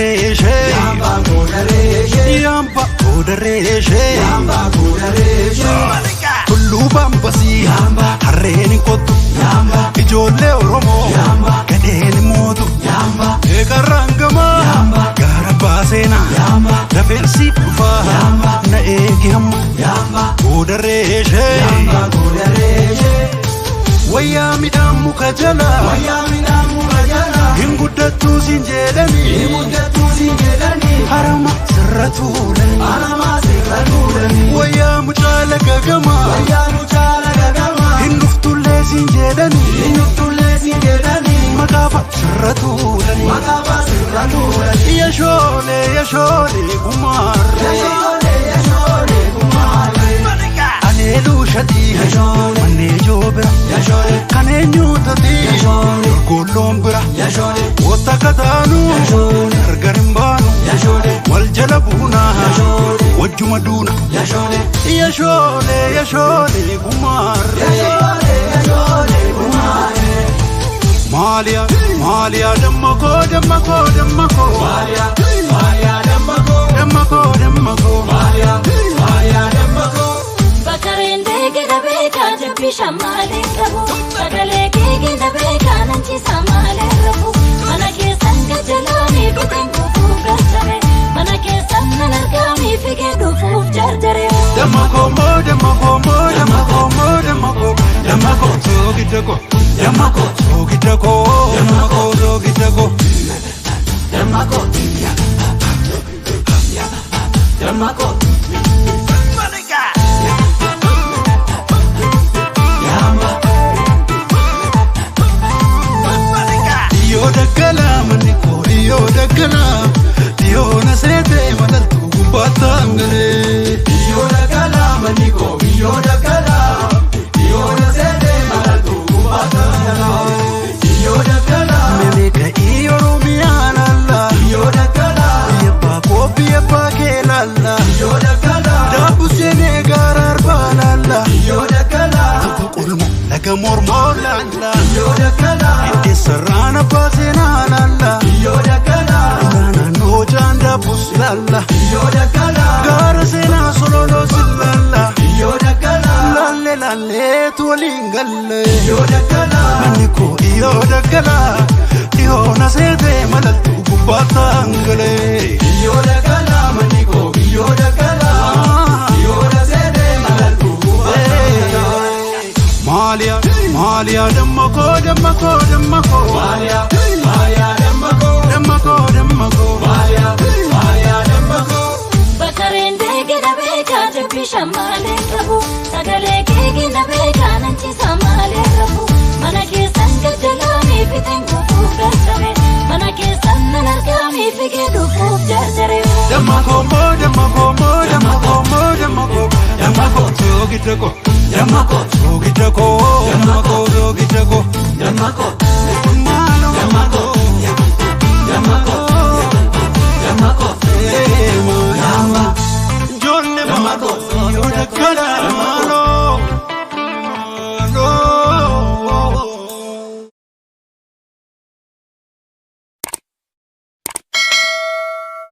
goodarree ishee. Yamba goodarree ishee. Yamba goodarree ishee. Yamba goodarree ishee. Tulluu bambasii. Yamba. Harreen hin kottu. Yamba. Ijoollee Oromoo. Yamba. Gadheen hin mootu. Yamba. Eegarraan gamaa. Yamba. Gaara baaseenaa. Yamba. Dafeen siif dhufaa. Yamba. Na eegi hamma. Yamba. Goodarree ishee. Yamba goodarree ishee. Wayyaa midhaan muka jalaa. Wayyaa midhaan muka jalaa. Hin guddattuu siin jedhanii. Hin guddattuu siin jedhanii. Harama sirra tuulanii. Harama sirra tuulanii. Wayyaa mucaa laga gamaa. Wayyaa mucaa laga gamaa. Hin dhuftullee siin jedhanii. Hin dhuftullee siin jedhanii. Maqaafa sirra tuulanii. Maqaafa sirra tuulanii. Yashoolee yashoolee gumaarree. Yashoolee yashoolee gumaarree. Aleeluu shatii. Yashoolee. Mannee joobira. Yashoolee. Kan eenyuutati. Yashoolee. Golgoolloon bira. Yashoolee. Wota kataanu. Yashoolee. Gargar hin baanu. Yashoolee. Wal jala buuna. Yashoolee. Wajjuma duuna. Yashoolee. Yashoolee yashoolee gumaarree. Yashoolee yashoolee gumaarree. Maaliyaa maaliyaa damma koo damma koo damma koo. Maaliyaa maaliyaa damma koo. Damma koo damma koo. Maaliyaa maaliyaa damma koo. Bakareen deegeda beekaa jabbi malee qabu. Sagalee keegeda beekaa nanchiisa malee rafu. Mana keessan gajjalaanii biteen kufuuf garjare. Mana keessan nan argamii figee dhufuuf jarjare. Damma koo moo damma koo moo damma koo moo damma koo. Damma koo soogidda koo. Damma koo. Soogidda koo. Damma koo soogidda koo. Damma koo. Damma koo. Yamba. Dhiyyoo daggalaa manni koo dhiyyoo daggalaa. Dhiyyoo na seetee malaltuu gubbaatti hangalee. Biyyoo daggalaa manni koo biyyoo daggalaa. Biyyoo na seetee malaltuu gubbaatti hangalee. Biyyoo daggalaa. Memeeka'ii Oromiyaa laallaa. Biyyoo daggalaa. Biyya abbaa koo biyya abbaa kee laallaa. Biyyoo daggalaa. Daabbuu seenee gaara arbaa laallaa. Biyyoo daggalaa. Laga Qolmoo laga Mormoo laallaa. Biyyoo daggalaa. Hiddeessarraan abbaa seenaa laallaa. Biyyoo daggalaa. Ulaa naannoo jaandaabbus laallaa. Biyyoo daggalaa. Gaara seenaa sololoo laallaa. Biyyoo daggalaa. Laallee laalleetu waliin galle. Biyyoo daggalaa. Manni koo dhiyyoo daggalaa. Dhiyoo na seetee malaltuu gubbaatti hangalee. Biyyoo daggalaa manni koo biyyoo daggalaa. Biyyoo na seetee malaltuu gubbaatti hangalee. Maaliyaa maaliyaa damma koo damma koo damma koo. Maaliyaa maaliyaa damma koo. Damma koo damma koo. Maaliyaa maaliyaa damma koo. Bakareen deegeda beekaa jabbi malee qabu. Sagalee keegeda beekaa nanchiisa malee rafu. Mana keessan gajjalaanii fiteen kufuuf garjare. Mana keessan nan argamii figee dhufuuf jarjare. Damma koo moo damma koo moo damma koo moo damma koo. Damma koo soogidda koo. Damma koo. Soogidda koo. Damma koo soogidda koo. Damma koo. Maaloo. Damma koo. Damma koo. Damma koo. Ee maaliyaa. Yamba. Ijoollee Damma koo. Dhiyyoo daggalaa.